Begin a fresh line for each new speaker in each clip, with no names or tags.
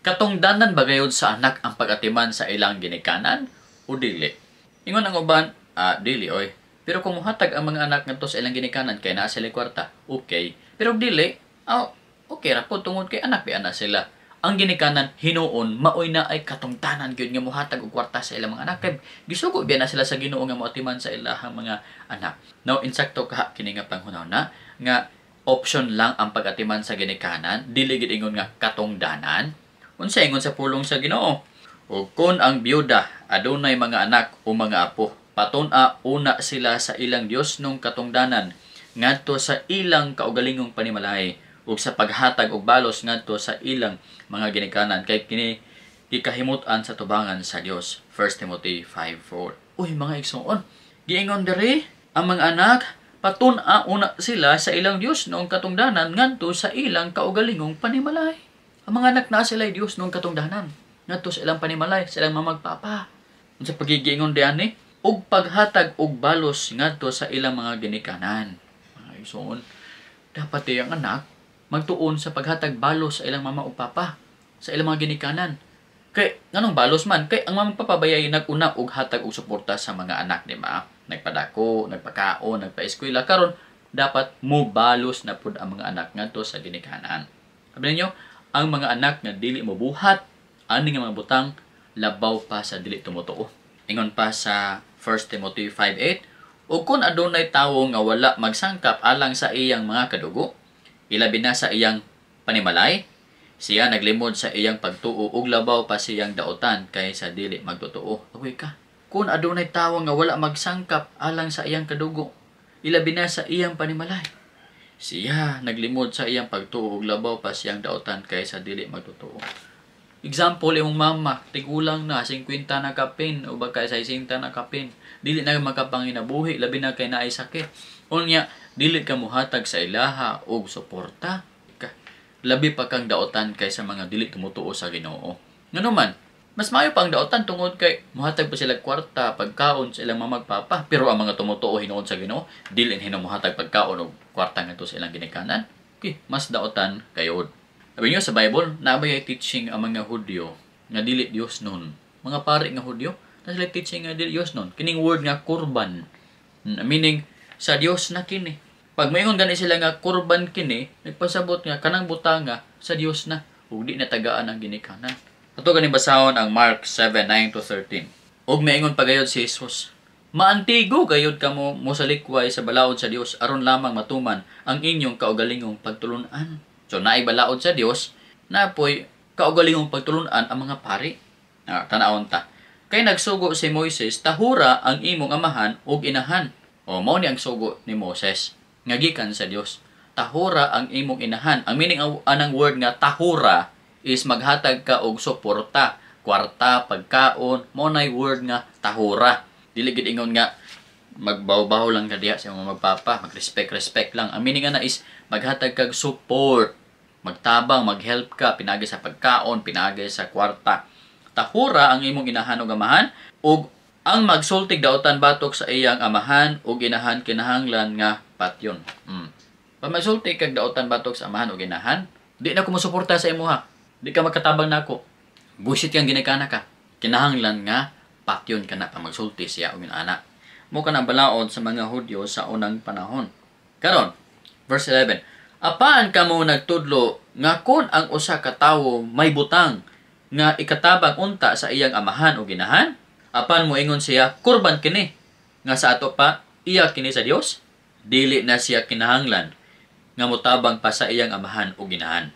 Katungdanan ba gayud sa anak ang pag-atiman sa ilang ginikanan o dili? Ingon ang uban, dili oy. Pero kung muhatag ang mga anak ngadto sa ilang ginikanan kay naa sila kwarta, okay. Pero dili, okay ra po tungod kay anak biya na sila. Ang ginikanan hinuon maoy na ay katungdanan gyud nga muhatag og kwarta sa ilang mga anak kay gisugo biya na sila sa Ginoo nga moatiman sa ilahang mga anak. Now insakto kaha kini nga panghunahuna nga option lang ang pag-atiman sa ginikanan, dili gid ingon nga katungdanan. Unsa ingon sa pulong sa Ginoo? O kon ang byuda adunay mga anak o mga apo, patun-a una sila sa ilang Dios nung katungdanan ngadto sa ilang kaugalingong panimalay ug sa paghatag og balos ngadto sa ilang mga ginikanan kay kini gikahimut-an sa tubangan sa Dios. 1 Timothy 5:4. Uy mga igsoon, giingon diri ang mga anak patun-a una sila sa ilang Dios noong katungdanan ngadto sa ilang kaugalingong panimalay. Ang mga anak na sila Dios noong katungdanan ngadto sa ilang panimalay, sa ilang mamagpapa. Unsa pagigiingon diani? Og paghatag og balos ngadto sa ilang mga ginikanan. Mga igsoon, dapat ang anak magtuon sa paghatag balos sa ilang mama o papa, sa ilang mga ginikanan. Kay nganong balos man? Kay ang mama papa bayay nag-una og hatag og suporta sa mga anak, di ba? Nagpadako, nagpakaon, nagpaeskwela. Karon dapat mo balos na pud ang mga anak ngadto sa ginikanan. Sabi ninyo, ang mga anak nga dili mo buhat ani nga mga butang labaw pa sa dili tumutuo. Ingon pa sa 1 Timothy 5:8, o kung adunay tawo nga wala magsangkap alang sa iyang mga kadugo, ilabi na sa iyang panimalay, siya naglimod sa iyang pagtuo ug labaw pa siyang daotan kaysa dili magtotoo. Agoy ka. Kung adunay tawo nga wala magsangkap alang sa iyang kadugo, ilabi na sa iyang panimalay, siya naglimod sa iyang pagtuo ug labaw pa siyang daotan kaysa dili magtotoo. Example, imong mama, tigulang na, 50 na kapin, o baka 60 na kapin, dili na makapanginabuhi, labi na kay naay sakit. Unya, dili ka muhatag sa ilaha og suporta. Labi pa kang daotan kaysa mga dili tumutuo sa Ginoo. Ngano man, mas maayo pa ang daotan tungod kay muhatag pa sila kwarta, pagkaon sa ilang mamagpapa. Pero ang mga tumutuo hinuon sa Ginoo, dili hinuon muhatag pagkaon og kwarta ngadto sa ilang ginikanan. Okay, mas daotan kayod. Sabi niyo sa Bible, naabay ay teaching ang mga Hudyo nga dili Dios nun. Mga pari nga Hudyo, na sila teaching nga dili Dios nun. Kining word nga kurban, meaning sa Dios na kini. Pag moingon gani sila nga kurban kini, nagpasabot nga kanang butanga sa Dios na ug di natagaan ang ginikanan. Ato gani basahon ang Mark 7:9-13. Ug maingon pagayod si Jesus, maantigo gayod kamo mosalikway sa balaod sa Dios aron lamang matuman ang inyong kaugalingong pagtulun-an. So naay balaod sa Dios, napoy kaugalingong pagtulun-an ang mga pari. Tan-awon ta. Kay nagsugo si Moises, tahura ang imong amahan ug inahan. O mao ni ang sugo ni Moses nga gikan sa Dios. Tahura ang imong inahan. Ang meaning anang word nga tahura is maghatag ka og suporta, kwarta, pagkaon, mao nay word nga tahura. Dili gid ingon nga magbaw-baw lang ka diha sa imong magpapa, mag-respect-respect lang. Ang meaning ana is maghatag kag support, magtabang, mag-help ka pinaagi sa pagkaon, pinaagi sa kwarta. Tahura ang imong inahan ug amahan, ug ang magsultig daotan batok sa iyang amahan ug inahan kinahanglan nga patyon. Pag magsulti kag daotan batok sa amahan ug inahan, di na ko mosuporta sa imuha. Di ka makatabang nako. Buisit kang ginikanan ka. Kinahanglan nga patyon ka na pag magsulti siya ug inaana. Mo ka na balaod sa mga Hudyo sa unang panahon. Karon, verse 11. Apaan kamo nagtudlo nga kon ang usa ka tawo may butang nga ikatabang unta sa iyang amahan o ginahan? Apan moingon siya, kurban kini nga sa ato pa iya kini sa Dios, dili na siya kinahanglan nga motabang pa sa iyang amahan o ginahan.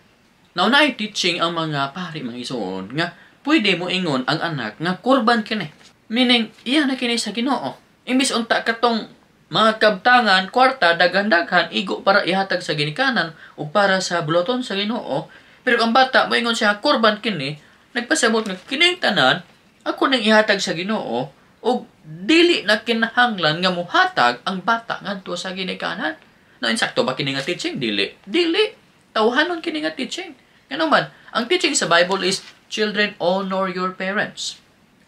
Now, naay teaching ang mga pari mga isuon nga pwede mo ingon ang anak nga kurban kini. Meaning, iya na kini sa Ginoo. Imbis unta katong mga kabtangan, kwarta, daghan-daghan, igo para ihatag sa ginikanan o para sa buloton sa Ginoo. Pero ang bata, moingon siya, kurban kini, nagpasabot nga kining tanan, ako nang ihatag sa Ginoo o dili na kinahanglan nga muhatag ang bata ngadto sa ginikanan. No, insakto ba kini nga teaching? Dili. Dili. Tawhanon kini nga teaching. Ngano man, ang teaching sa Bible is, children, honor your parents.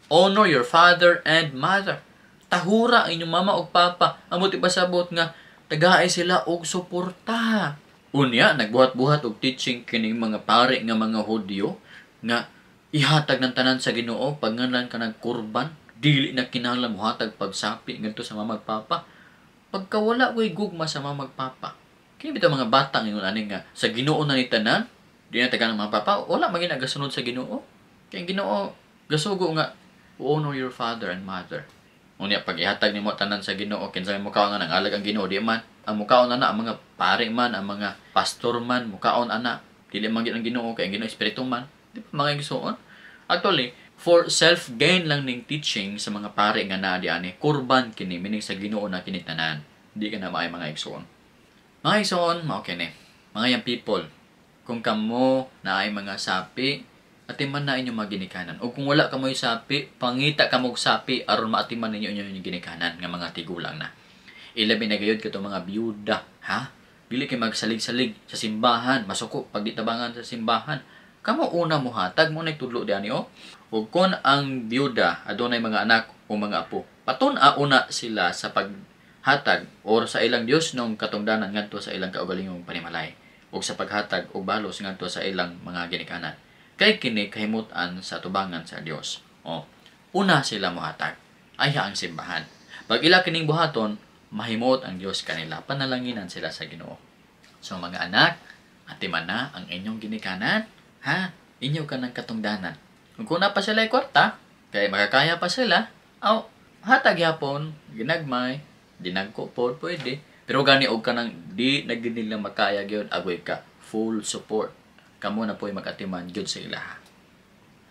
Honor your father and mother. Tahura ang inyong mama ug papa. Amot ipasabot nga tagaay sila og suporta. Unya, nagbuhat-buhat og teaching kining mga pare nga mga Hudyo Nga ihatag ng tanan sa Ginoo pag nganlan ka nagkurban, dili na kinahanglan mohatag pagsapi ngadto sa mama ug papa. Pagka wala ko'y gugma sa mama ug papa. Kini bitaw mga bata ngayon ani nga sa Ginoo na ni tanan, di na tagaan ng mga papa, wala man gina gasunod sa Ginoo. Kay ang Ginoo gasugo nga honor your father and mother. Unya pag ihatag nimo tanan sa Ginoo, kinsa may mukaon nga nangalag ang Ginoo, di man ang mukaon ana ang mga pari man, ang mga pastor man mukaon ana, dili man gyud ang Ginoo kay ang Ginoo espiritu man, di pa mga igsuon. Actually, for self-gain lang ning teaching sa mga pari nga naa di ani, kurban kini, meaning sa Ginoo na kini tanan. Di ka na maay mga igsuon. Mga igsuon, mao kini. Mga young people, kung kamo naay mga sapi, atiman na inyong mga ginikanan. O kung wala kamoy sapi, pangita kamo og sapi aron maatiman ninyo inyong ginikanan nga mga tigulang na. Ilabi na gayud katong mga biyuda, ha? Dili kay magsalig-salig sa simbahan, masuko pag di tabangan sa simbahan. Kamo una mohatag mo nagtudlo di ani oh. Ug kon ang biyuda adunay mga anak o mga apo, patun-a una sila sa paghatag or sa ilang Dios nung katungdanan ngadto sa ilang kaugalingong panimalay ug sa paghatag og balos ngadto sa ilang mga ginikanan. Kay kini kahimut-an sa tubangan sa Dios. O, una sila mohatag. Ayha ang simbahan. Pag ila kining buhaton, mahimuot ang Dios kanila. Panalanginan sila sa Ginoo. So mga anak, atiman na ang inyong ginikanan, ha? Inyo ka ng katungdanan. Kung kuna pa sila kwarta, kay makakaya pa sila, aw, hatag yapon, ginagmay, dinagko po, pwede. Pero gani og kanang di na gid nila makaya gyud, agoy ka, full support. Kamo na po'y magatiman gyud sa ilaha.